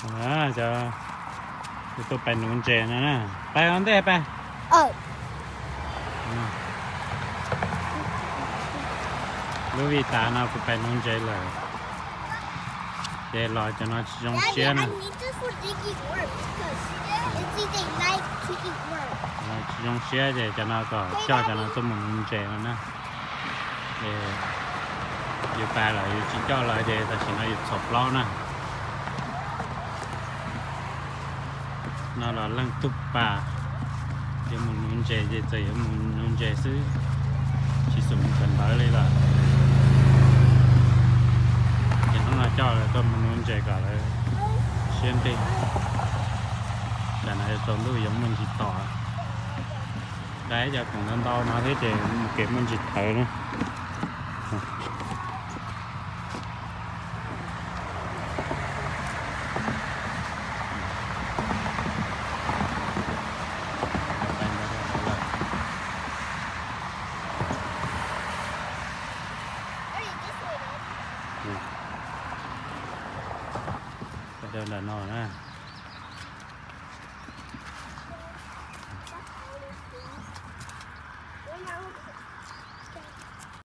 Cov, kuv tuaj pais nuv ntses no na. Pais ua ntej pais. Lub vij tas no kuv pais nuv ntses lawm. Ces los cov no tsis zoo siab na. Tsis zoo siab ces cov no kom coj cov no tuaj mus nuv ntses no na. Ces yus pais lawm yus tsis coj lawv ces tam sim no yus txhaum plaub na. No los leej tug pas yuav mus nuv ntses ces txawm yuav mus nuv ntses xwb, tsis xum mus kawm ntawv li lawm. Ces hnub no coj lawv tuaj mus nuv ntses kom lawv siab nqig. Tsam no yuav tsaus ntuj yuav muaj ntsis tom. Da ib co khoom ntau ntau no thiab ces mus kev muaj ntsis thawv na. Pais rau nram no na.